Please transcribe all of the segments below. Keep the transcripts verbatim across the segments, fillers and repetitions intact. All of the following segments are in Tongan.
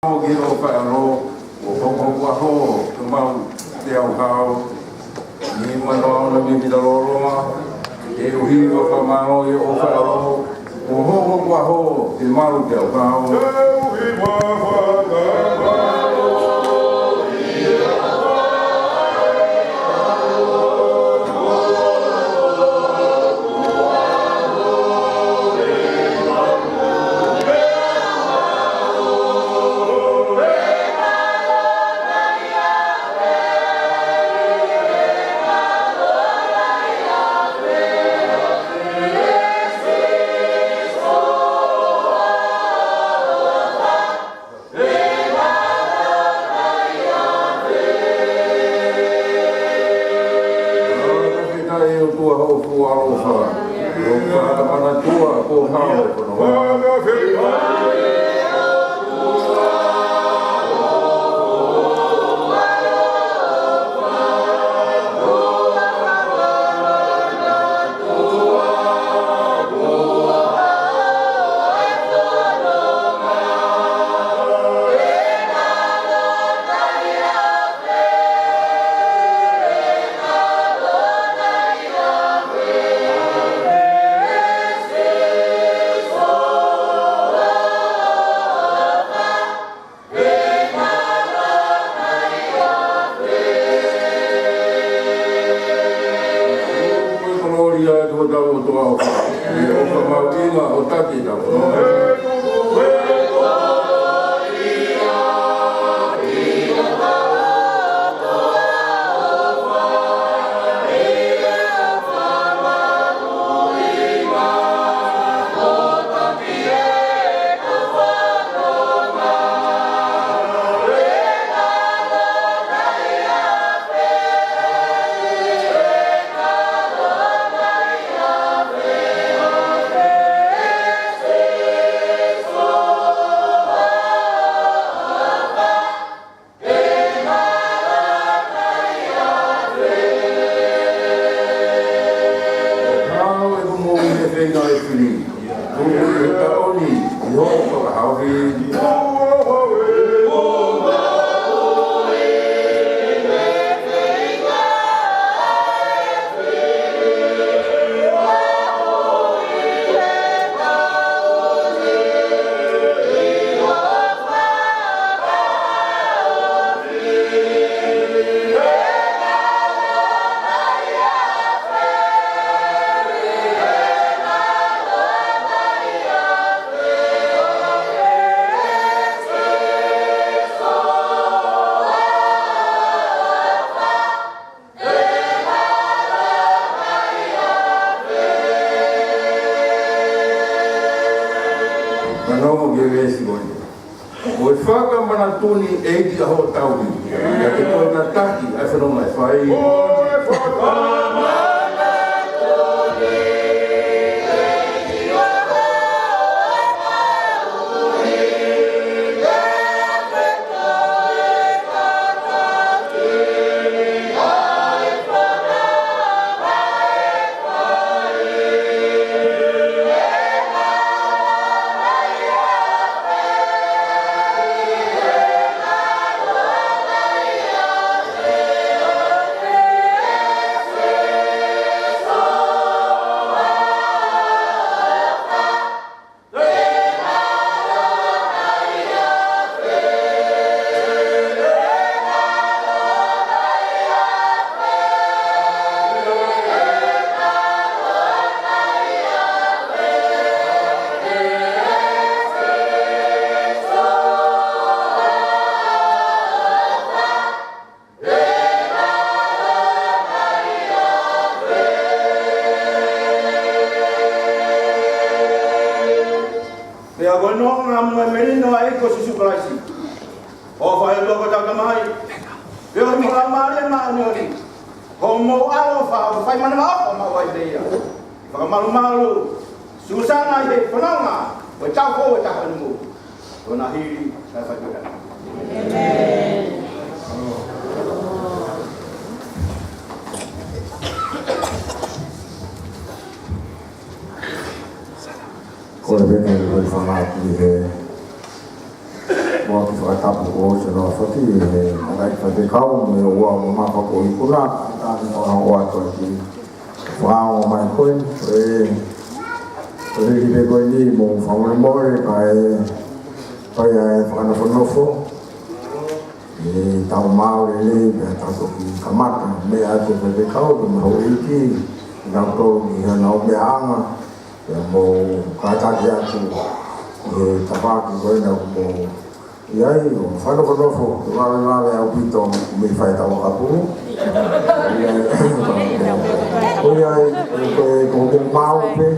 ʻo ki he ʻofa ʻa e ʻAlo, ʻo hoko ko e ʻaho, ke mau te au hao. Ni mano au na mi pita loloma, e uhi ʻo fakamalo e ʻofa ʻa e ʻAlo, ʻo hoko ko e ʻaho, ke mau te au hao. Hao e ko mo e feinga e fili. Ko e taʻoni, i ho fakahaofi. Manongo ki he veesi ko eni. Ko e fakamanatu ni ʻEiki ʻa hoʻo tauhi. ʻIo ke toe tataki ʻa e fononga ʻe fai. Pea ko e nonga mo e melino ʻa e ʻEiki ko Sīsū Kalaisi, ʻofa ʻa e ʻOtua ko e Tamai, pea mo e Laumālie Māʻoniʻoni, ko homou ʻaloʻofa ʻoku fai manavaʻofa maʻu ai pē ia. Fakamalumalu, Sūsana ʻi he fononga ʻo e taʻu foʻou ʻo e taʻu ni mo. Ko ʻena hili, kae fai pē ʻena. Ko e pena i ko e fanga atu ʻi he. Mo ki faka Tapu ko ʻosi ʻa e fakahā ʻe he kakai faifekau mo e ua mo mapa ko ikuna, ʻa e tani ko ʻoatu ʻa e kiʻi fakaongo mai ko ē, ʻe, ʻe lili pē ko eni mo fakamolemole, kae fai ʻa e fakanofonofo, ʻe tau maʻu lelei, pea tau toki kamata, meʻa atu faifekau, pea mo e houʻeiki, ʻi nau tolu ki he nau meʻaʻanga, pea mo kātaki atu, ʻi he tafaʻaki ko ena mo ʻi ai, ʻo fanofanofo, vave vave ʻaupito, mei fai tau kapu. ʻI ai, ʻo ʻi ai, ko e, ko e, ko e mau pē,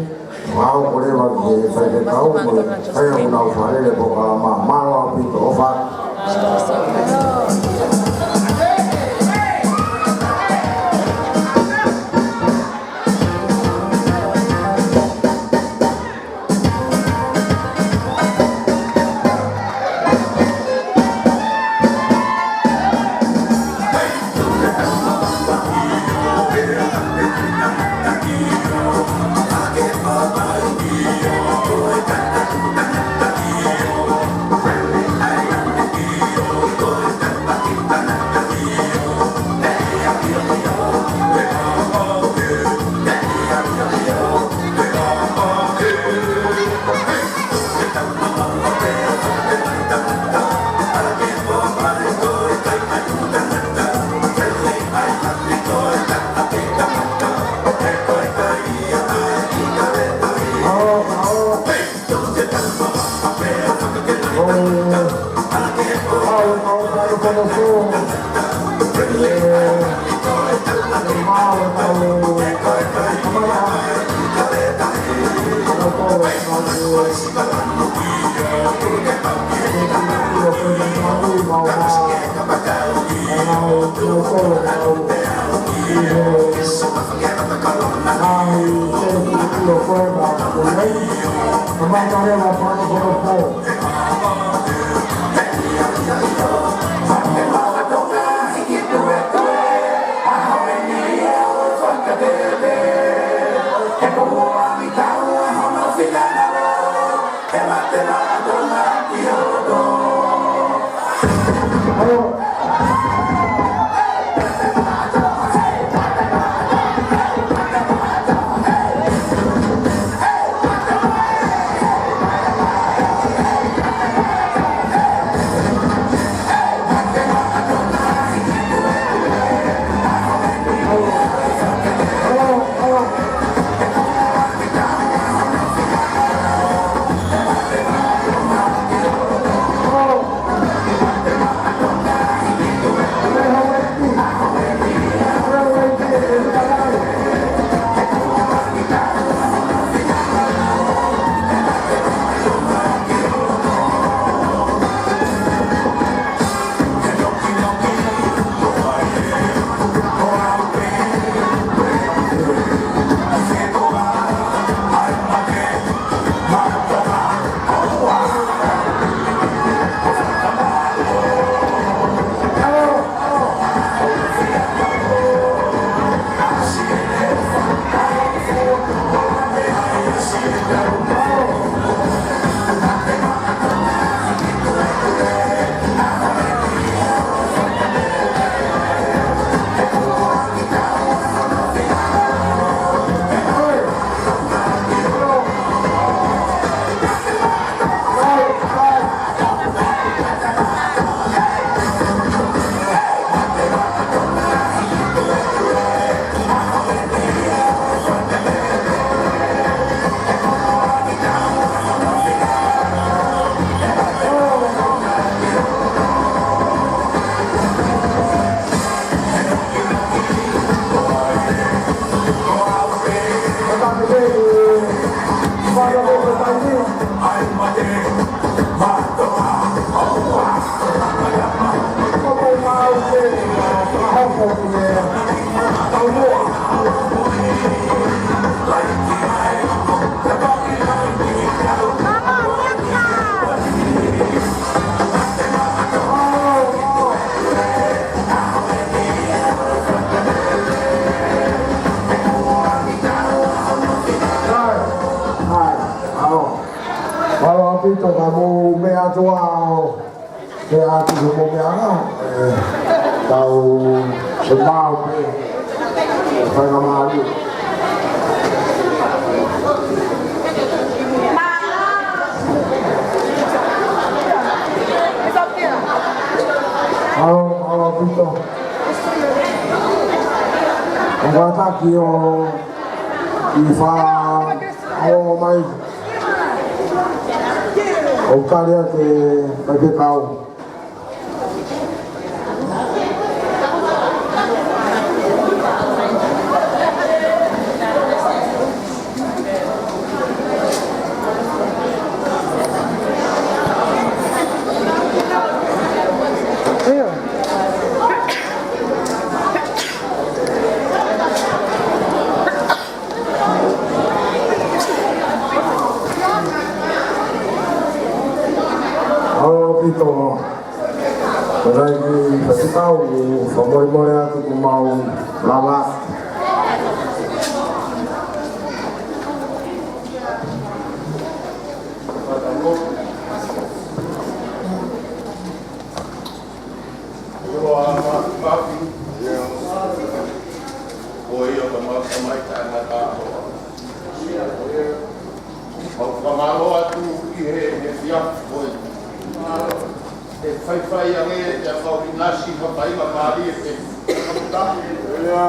mau ko leva ki he faifekau, mo e fai ʻa e nau fale le polokalama, mau ʻaupito, ʻofa. Ko e meʻa, ē, tau ʻe maʻu pē, ʻe fai ka mālie. ʻAlo, ʻalu ʻaupito. ʻOku kātaki ʻo ʻi fā ʻo mai. ʻOku tali atu e faifekau. ʻAupito. Ko e lahi ki he faifekau, fakamolemole atu kuo mau lava. Ko ia ka mau ka mai ka ngata. Mau fakamālō atu ʻi he, he efiafi ko eni. ʻE faifai ange te mau ʻinasi ha faingamālie pē. Ia.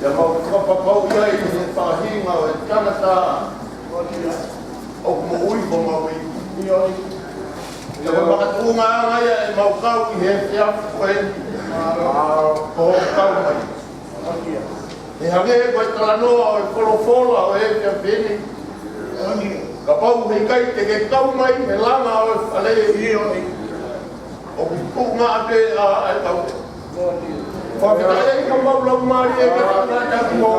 Te mau fakapapauʻi ai he faʻahinga ʻo e tangata ʻoku moʻui ko mau i. Ia. Te mau makatuʻunga anga ia ʻemau kau ʻi he efiafi ko eni. Ko hoʻo kau mai. ʻE hangē ko e talanoa ʻo e folofola ʻo e efiafi ni. Kapau he ʻikai te ke kau mai he langa ʻo e fale, ʻoku tuʻunga pē ʻa e kau. Fakafetaʻi ʻi homau laumālie ke tangata ki mo.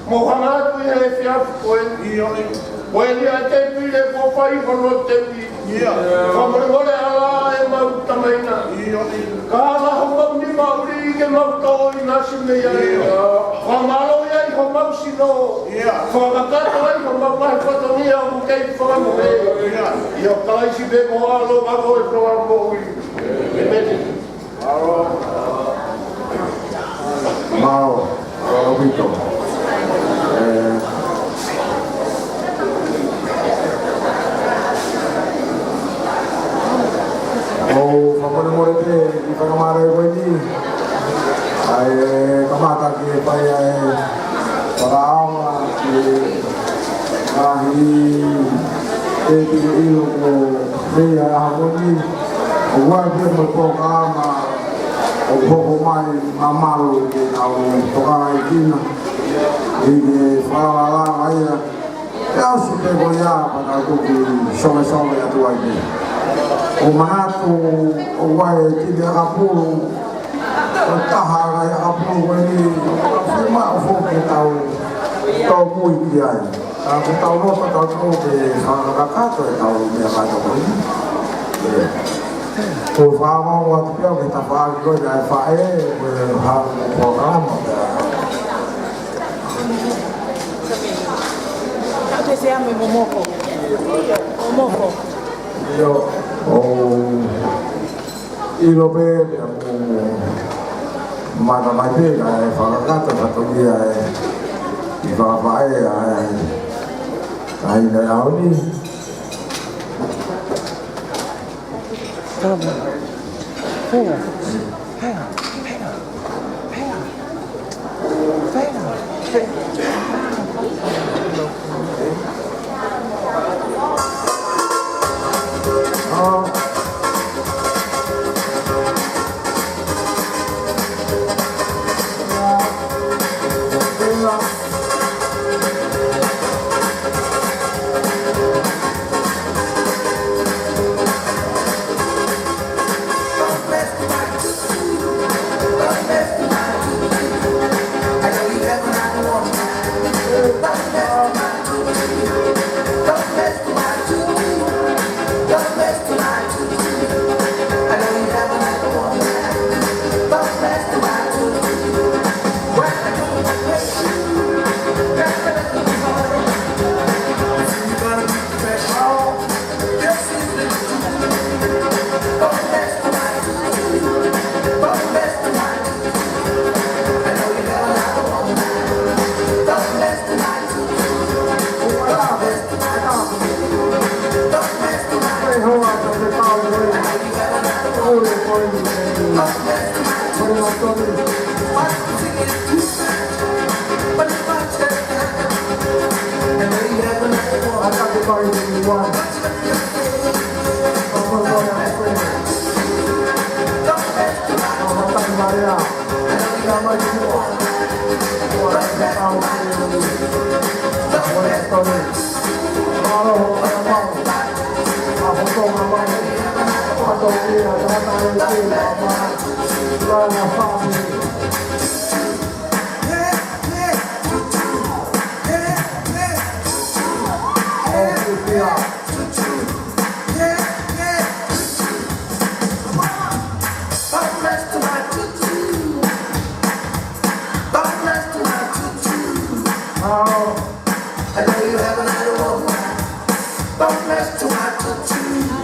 Mau hanga atu ʻi he efiafi ko eni. Ko eni ʻa e tēpile kuo fai hono teuʻi. Ia. Fakamolemole ʻalā ʻemau tamaina. Ia. Ka ʻalā homau nima ʻuli ke mau tō ʻinasi mei ai. Ia. Fakamālō ia ʻi homau sino. Ia. Fakakakato ai homau ngaahi fatongia ʻoku kei fakamoʻui. Ia. ʻIa Kalaisi pē ko e ʻAlo ʻa e Fakamoʻui. ʻĒmeni. Mālō. Mālō ʻaupito. ʻE, ʻoku ou fakamolemole pē ʻi he faingamālie ko eni. ʻA e kamata ke fai ʻa e fakaʻaonga ki he ngaahi tēpile ʻilo ko ia ʻa e ʻaho ni. ʻOku ʻi ai pē mo e polokalama ʻoku hoko mai, mamalu ke tau tokanga ki ai. ʻI he fakalava ia, ʻe ʻosi pē ko ia pea tau toki sovesoveʻi atu ai pē. ʻOku manatu ʻoku ʻi ai e timi ʻakapulu, ko e taha ʻa e ʻakapulu ko eni, ʻoku fiemaʻu foki ke tau tōmui ki ai. Ka ʻoku tau loto tautolu ke fakakakato ʻetau meʻa kātoa ko eni. ʻE, ko e fakaongo atu pē au ki he tafaʻaki ko ē ʻa e faʻē, ko e hā, ko e polokalama pē. Kaute se ame momoko. Momoko. ʻIo, ʻoku ʻilo pē, pea mou mamata mai pē, kae fakakakato e fatongia ʻe, ʻi fakafaʻē ʻa e, ʻa e ʻaho ni. Hang on. Hang on. Hang on. Hang on. Hang on. Put it on, Tony. I got the party in one. I'm gonna go down there. I'm gonna talk about it out. Oh, I know you have another one. Don't mess to my tattoo.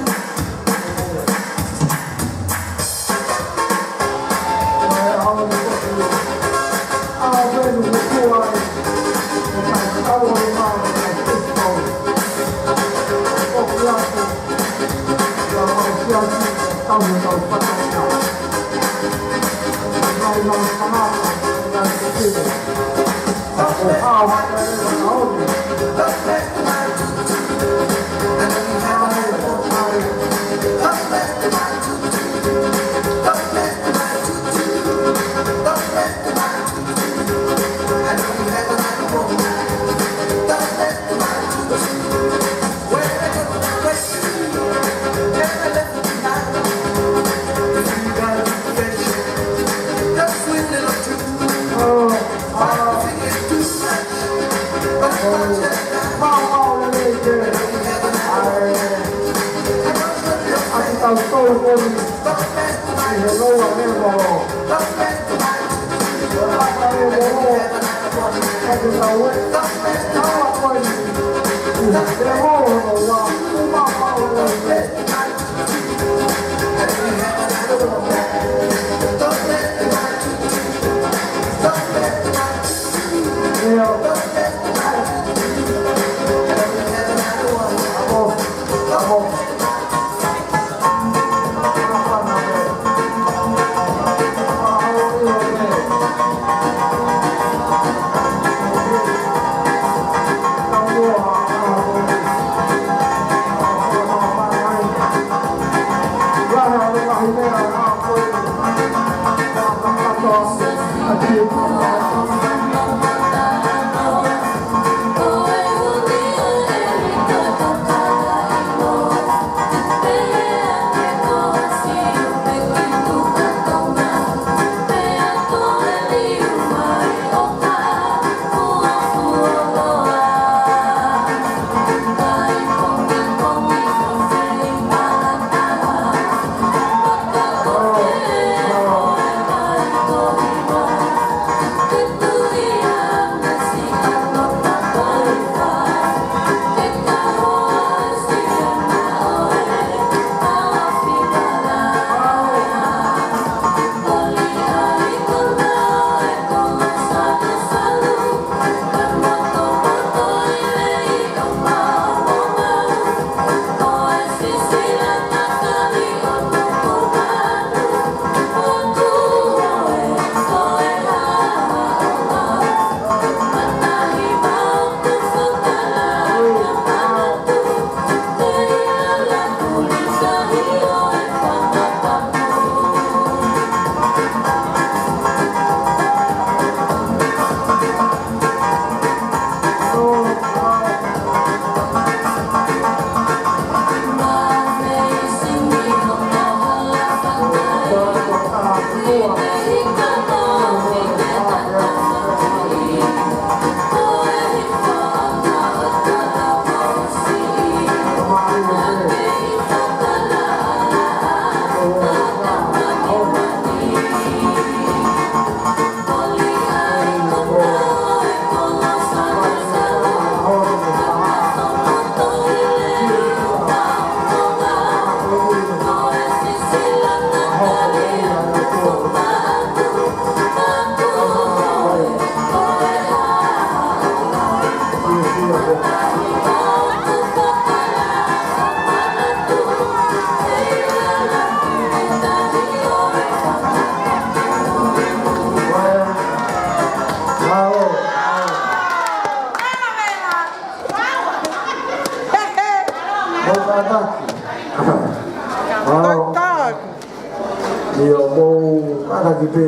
ʻIo, mou kātaki pē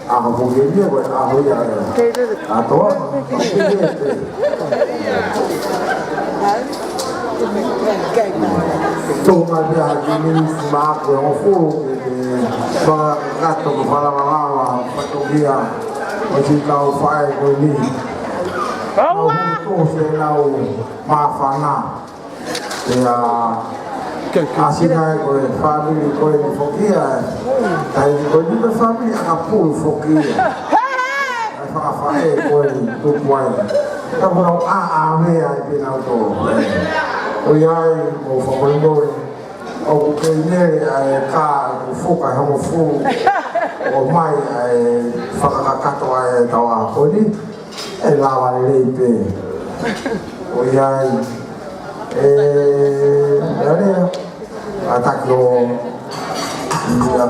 ʻa e foki ni, ko e ʻaho ia ē. ʻAtoa, pē pē. Tō mai pē ʻa e miniti ʻe hongofulu ke fakakakato ko e fakalakalaka, fakatokia ʻo e kau faʻē ko eni. Nau hū tō se nau māfana. Pea ʻasi nai ko e fāmili ko eni foki ia. Taimi ko eni ko e fāmili ʻakapulu foki ia. ʻA e fakafaʻē ko eni tupu ai. Ka ko nau ʻāʻā mea ai pē nau tō. ʻOiauē, mou fakamolemole. ʻOku kei nele ʻa e kā ʻoku fuka ʻe hongofulu. ʻOmai ʻa e fakakakato ʻa e taua ko eni. ʻE lava lelei pē. ʻOiauē. ʻE, ʻe, ʻa taki ʻo, ʻia,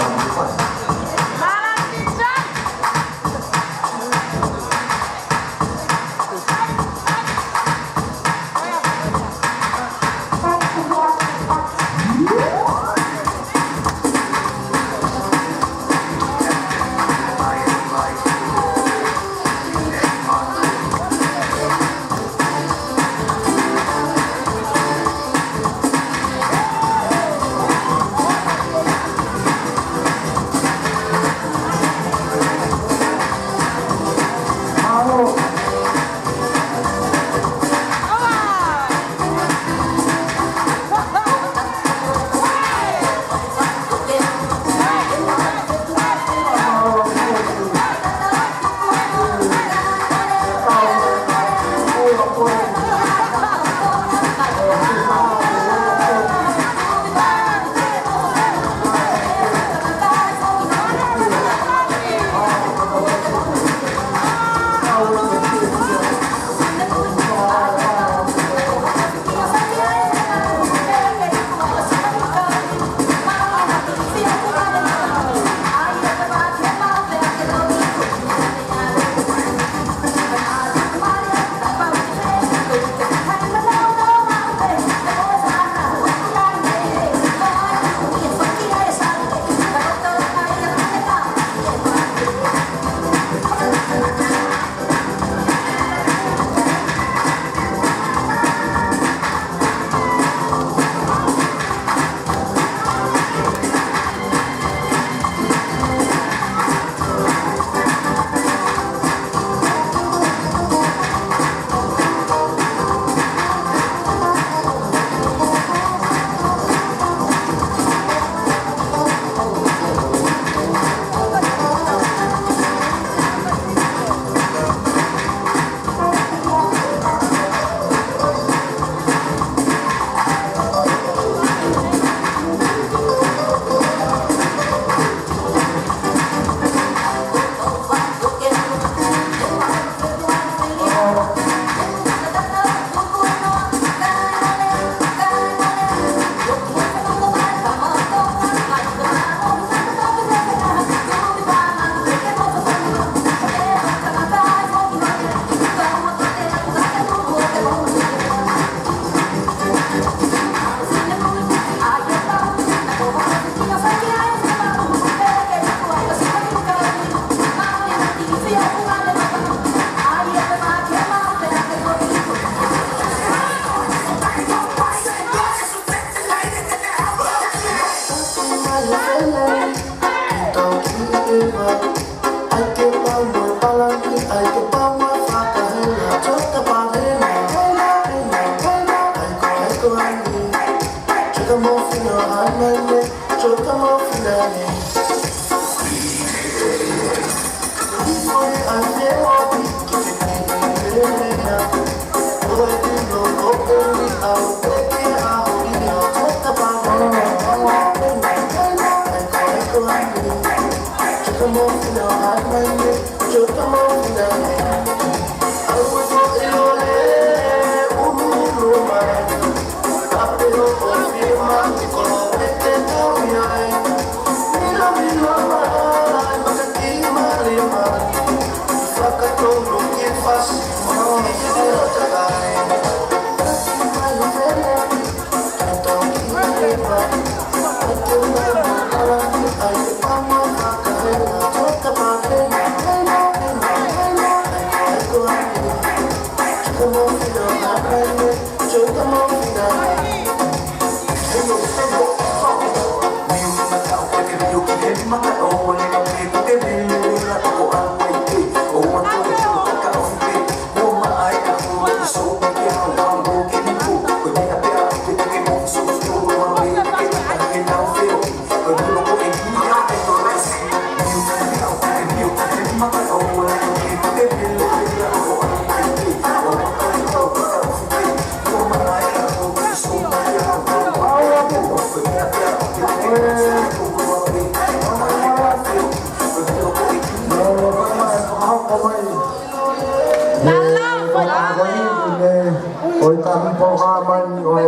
Polokalama ni ʻo e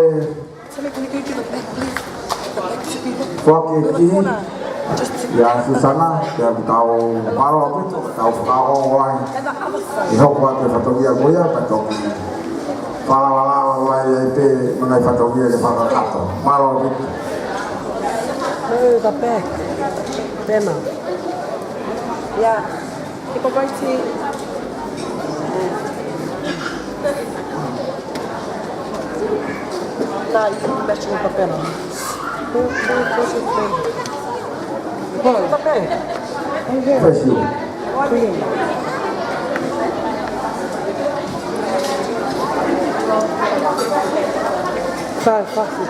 foaki e kiʻi ʻia Susana, pea tau mālō ʻaupito, tau fakaongo ai. ʻI hono ʻoatu e fatongia ko ia, pea toki fakalavalava ai pē mo e ngaahi fatongia ke fakakakato. Mālō ʻaupito. Move the back. Pena. Yeah. Keep it right here. Now you matching with the pena. Who, who, who's your friend? Who's the friend? Bless you. Sai, fasi,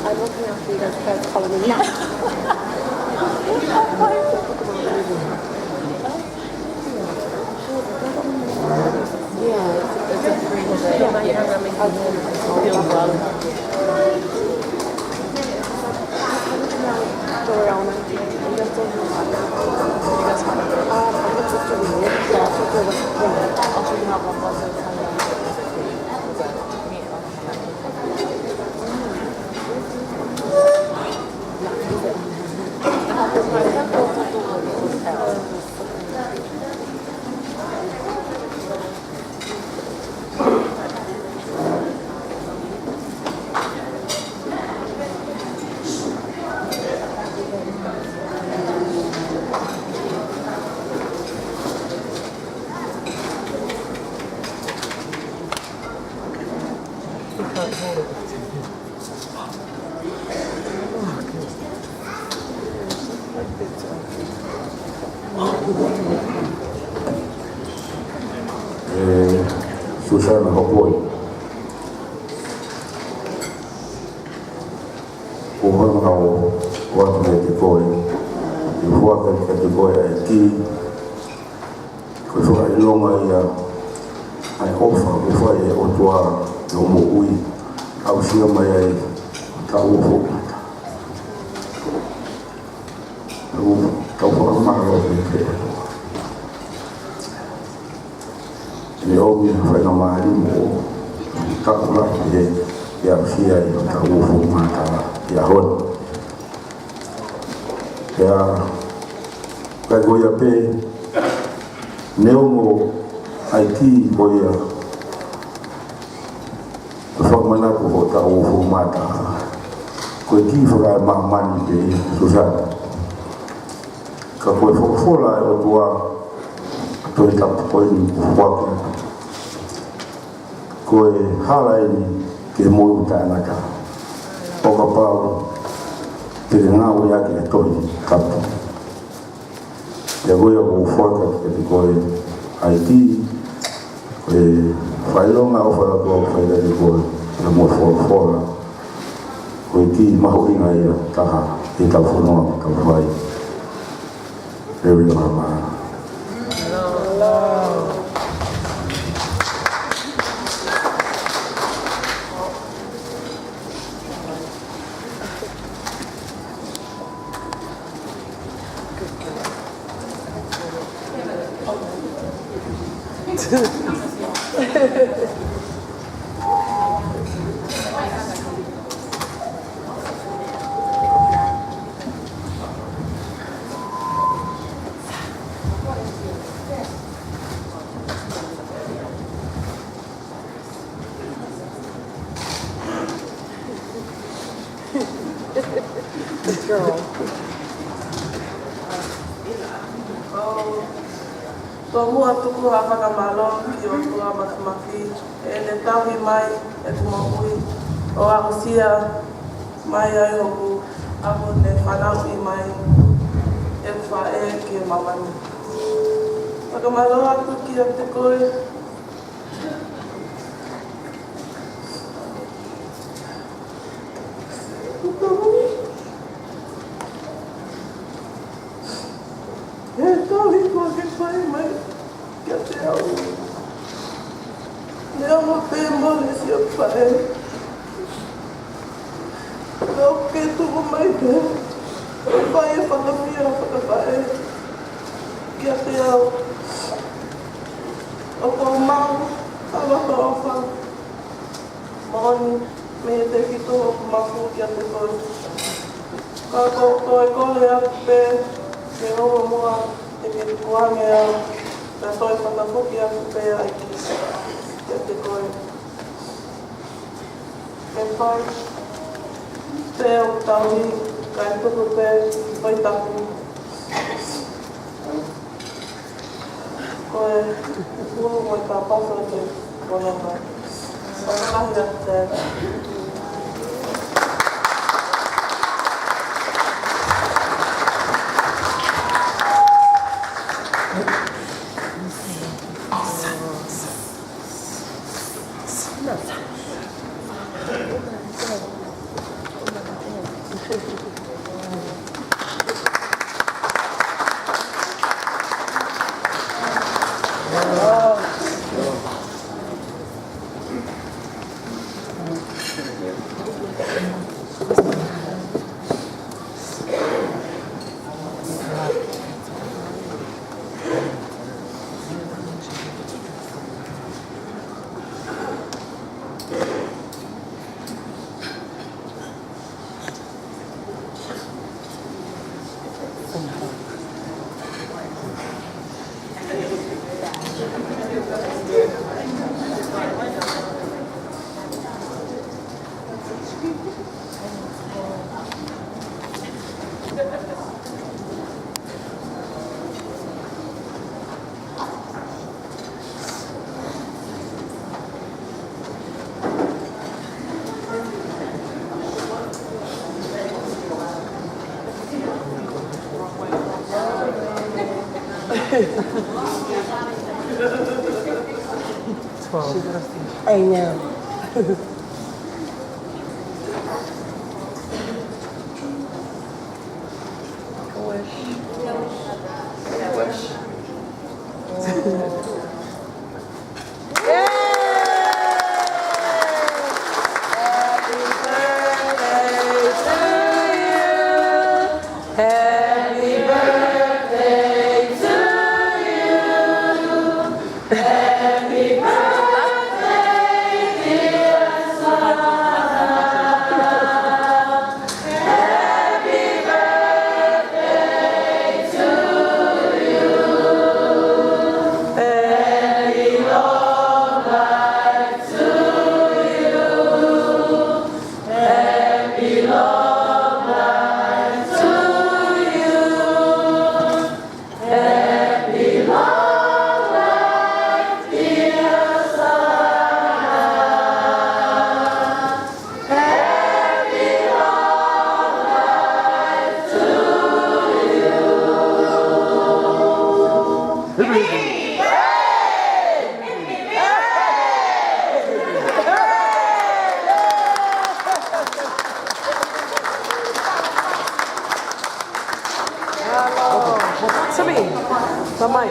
I'm looking out for you guys. You guys calling me now. Yeah, it's, it's a free. Feels well. Joanna, you guys don't know. You guys want to? Um, I'm not supposed to read. Yeah, I'll show you what. I'll show you how one was. ʻE Susana Hopoi, ʻoku ou hanga ʻo ʻoatu kiate koe, ke u foaki kiate koe ʻa e kiʻi, ko e fakaʻilonga ia ʻa e ʻofa ʻoku fai ʻe he ʻOtua ki hoʻo moʻui, aʻusia mai ai taʻu ʻo hoʻo mata. Tau, tau fakamālō ki he ʻOtua. ʻE ʻomi ha faingamālie mo e taʻu lahi ʻe, ʻe aʻusia ai taʻu ʻo hoʻo mata ʻi he ʻaho ni. Pea, ʻikai ko ia pē, neongo ʻa e kiʻi ko ia, ʻa e fakamanatu hoʻo taʻu ʻo hoʻo mata, ko e kiʻi fakaemāmani pē ia, Susana. Ka ko e folofola ʻa e ʻOtua, ʻa e Tohi Tapu ko eni kuo foaki atu. Ko e hala eni ki he moʻui taʻengata, ʻo kapau te ke ngāueʻaki e Tohi Tapu. Pea ko ia ʻoku ou foaki atu kiate koe ʻa e kiʻi, ko e fakaʻilonga ʻofa ʻa e ʻOtua ʻoku fai kiate koe. Ka mo e folofola, ko e kiʻi mahuʻinga ia ʻe taha ʻi heʻetau fononga ʻoku tau fai. Leo leo hama. Girl. Tomuʻa tuku ha fakamālō ki he ʻOtua Māfimafi, heʻene tauhi mai ʻeku moʻui, ʻo aʻusia mai ai hoku ʻapo ne fanauʻi mai ʻeku faʻē ki māmani. Fakamālō atu kiate koe, he tauhi kuo ke fai mai kiate au. Neongo pē mole siʻoku faʻē, ka ʻoku ke tuku mai pē ʻo fai e fakafie fakafaʻē kiate au. ʻOku ou maʻu ha ʻofa moʻoni mei he tefitoʻi ʻoku mafu kiate koe. Ka ko e kole atu pē ke hoko muʻa, te ke tukuange au, pea toe fakafoki atu pē ʻa e ʻEiki kiate koe. Ke fai pē ʻo tauhi, kae tuku pē ʻo tapu. Ko e ʻulu mo e kāpasa ke kono mai. Fakalahi atu. Twelve. I know. Wish. Wish. Sami, tamai.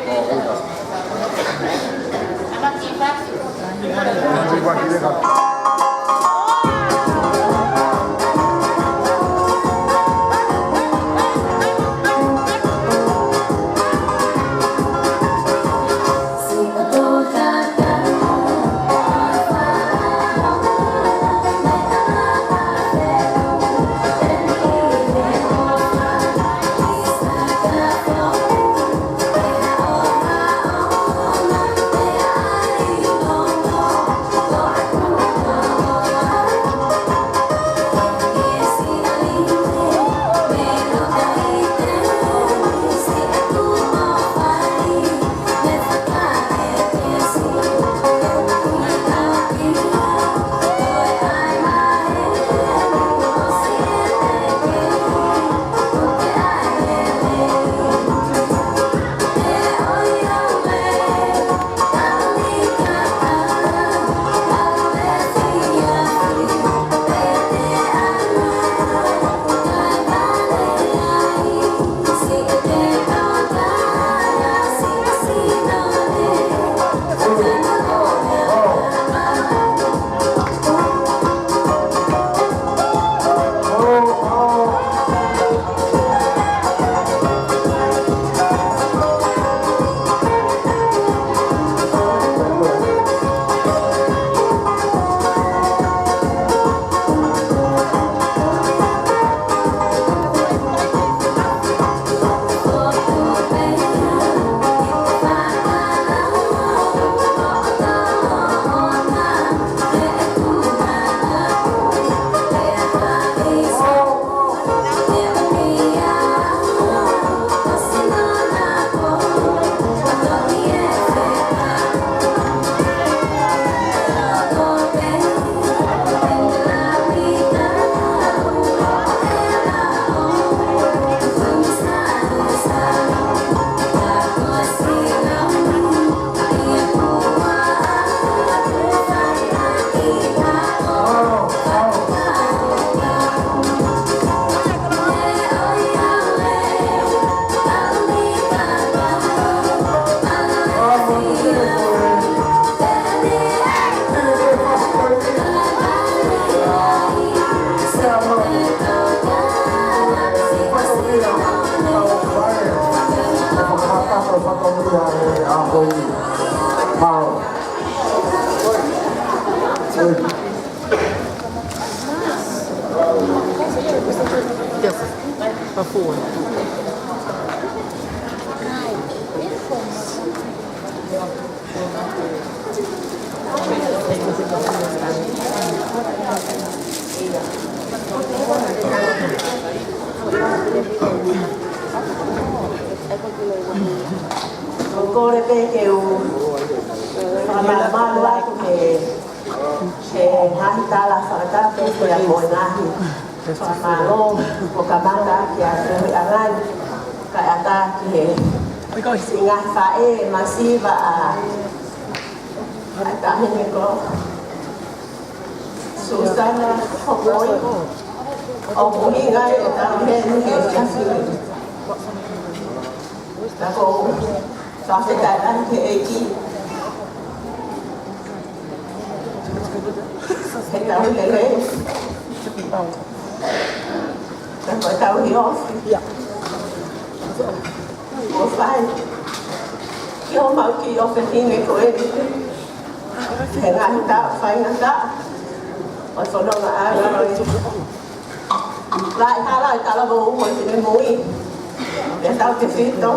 Kole pē ke u fakamalumalu atu he, he ngaahi tala fakatapu pea mo e ngaahi fakamālō kuo kamata ki he feohiʻanga ni, kae ʻatā ki he siʻi ngaahi faʻē masiva ʻa, ʻa e taʻahine ko Susana Hokoi, ʻoku ʻuhinga ʻetau heni he efiafi ni. Ka ʻoku ou fakafetaʻi lahi ki he ʻEiki he tauhi lelei. Ka ko e tauhi ofi kuo fai ki homau kiʻi ʻofefine ko eni he ngaahi taʻu faingataʻa ʻo e fononga ʻa e Laʻi hala ʻo e talavou mo e finemui. Pea tautefito.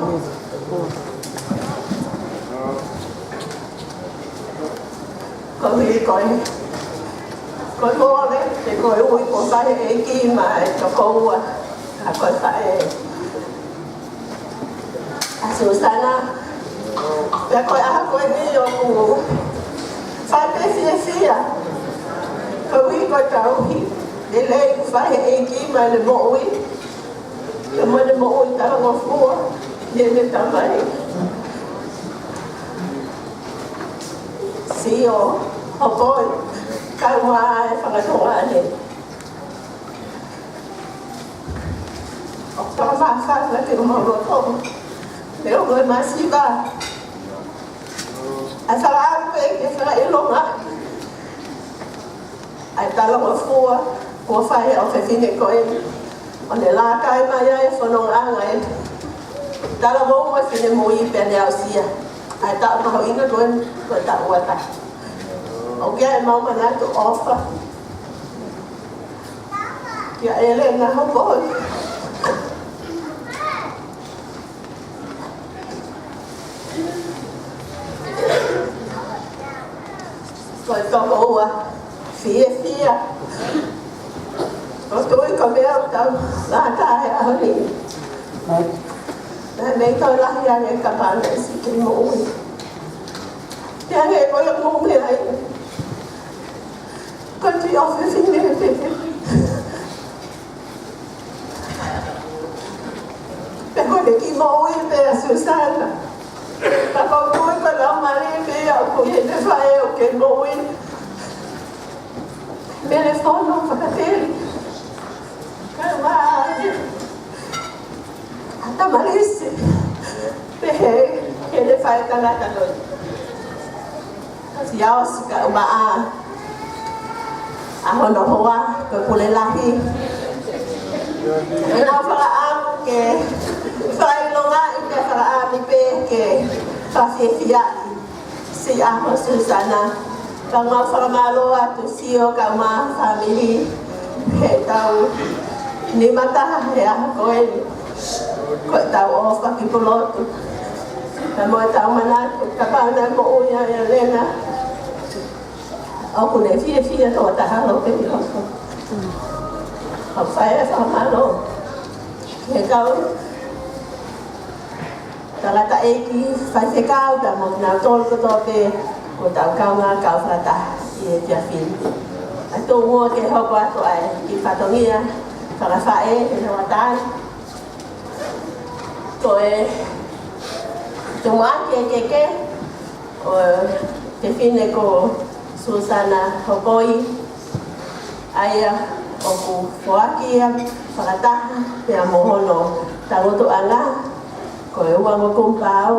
Koeʻuhi ko e, ko e mole, pe ko e ui kuo fai ʻe he ʻEiki maʻa e tokoua, ʻa ia ko e faʻē ʻa Susana. Pea ko e ʻaho ko eni ʻoku fai pē fiefia. Koeʻuhi ko e tauhi lelei kuo fai ʻe he ʻEiki maʻa ʻene moʻui. Pea mo ʻene moʻui talangofua ʻi heʻene tamai. Sio, Hokoi, kae ʻumaʻā e fanga tuongaʻane. ʻOku tau māfana ke mau loto. Pea ko e masiva. ʻA e fakaʻamu pē ke fakaʻilonga ʻa e talangofua kuo fai ʻe he fefine ko eni, ʻo ne laka mai ai e fonongaʻanga ʻo e talavou mo e finemui pea ne aʻusia ʻa e taʻu mahuʻinga ko eni, ko e taʻu ua taha. ʻOku ʻi ai ʻemau manatu ʻofa kia ʻElena Hokoi. Ko e tokoua fiefia. ʻOku ou tui ko e meʻa ʻoku tau laka ai he ʻaho ni, naʻe mei tau lahi ange ka pānesi ki moʻui. Ke ange ko e moʻui ai. Ko e tui ʻofa fefine pē. Pea ko e kiʻi moʻui pē ʻa Susana. Ka ʻoku ou tui ko e laumālie pē ia ʻoku ʻi heʻene faʻē ʻoku kei moʻui. Mele fono fakateli. Ka ma ʻa Tamalisi. Pehē ki heʻene faʻētangata ko ē. Ka siʻi ʻosi ka ʻumaʻā ʻa hono hoa ko e pule lahi. ʻEna fakaʻamu ke fakaʻilongaʻi pea fakaʻamu pē ke fakafiefiaʻi siʻa mo Susana. Ka mau fakamālō atu Sio kae ʻumaʻā fāmili he tau nima taha he ʻaho ko eni. Ko e tau ʻofa ki Pulotu. Ka mo e tau manatu, kapau naʻe moʻui ʻa ʻElena, ʻoku ne fiefia tō taha lo pē ʻi hoko. ʻOku fai e fakamālō ki he kau tangataʻeiki faifekau pea mo kinautolu kotoa pē ko e tau kaungā kau fakataha ʻi he efiafi ni. ʻA e tuʻunga ke hoko atu ai ki he fatongia fakafaʻē he hoʻatā ni. Ko e tumuʻaki e keke ʻo e fefine ko Susana Hokoi, ʻa ia ʻoku foaki ia fakataha pea mo hono tangutuʻanga, ko e uango kumu pau,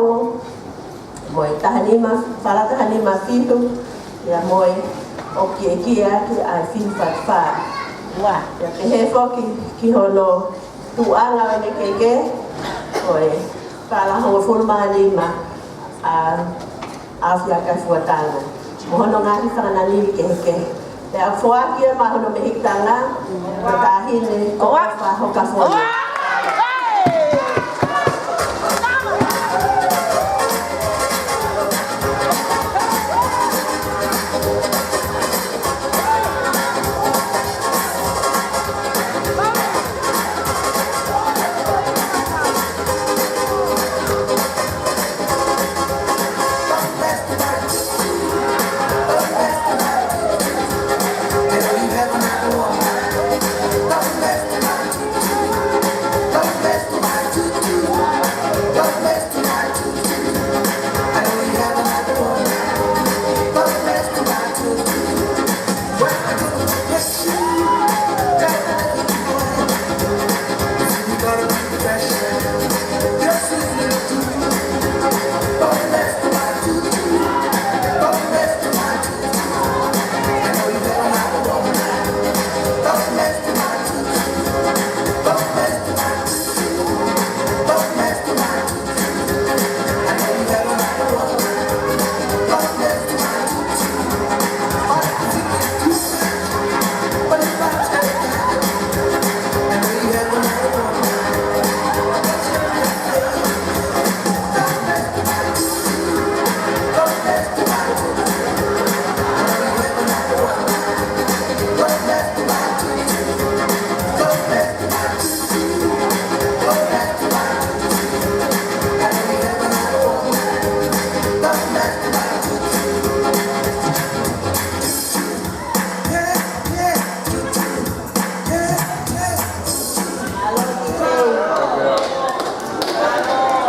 mo e taha nima, fala taha nima fitu, ia mo e ʻoku ʻikai ke ʻi ai ʻa e fitu fatu fā. Ua, ia pehē foki ki hono tuʻunga ʻo ʻene keke, ko e fala hongofulu mā nima ʻa ʻAfia Kafuatanga. Mo hono ngaahi fakananili kehekehe. Pea foaki ia maʻa hono mehikitanga, ko e taʻahine, ko Oa. Ofa Hokafono. Oa.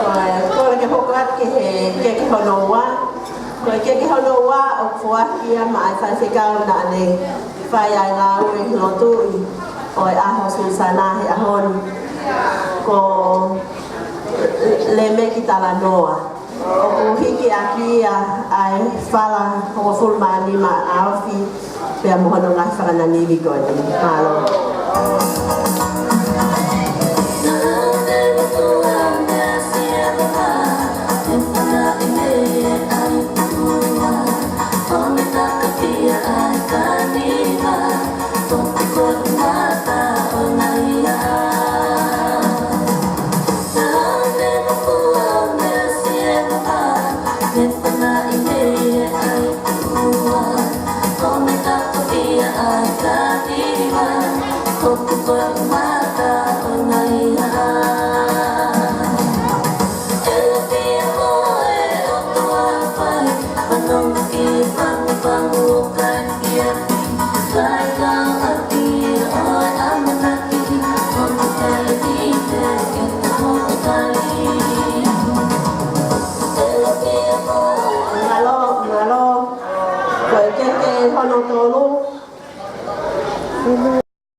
Ko e kole ke hoko atu ki he keke hono ua. Ko e keke hono ua ʻoku foaki ia maʻa e faifekau naʻa ne fai ʻa e ngāue lotu ʻi he ʻaho Susana he ʻaho ni. Ko Lēmeki Talanoa. ʻOku hiki ʻaki ia ʻa e fala hongofulu mā nima ʻa e ofi, pea mo hono ngaahi fakananimi ko eni. Mālō.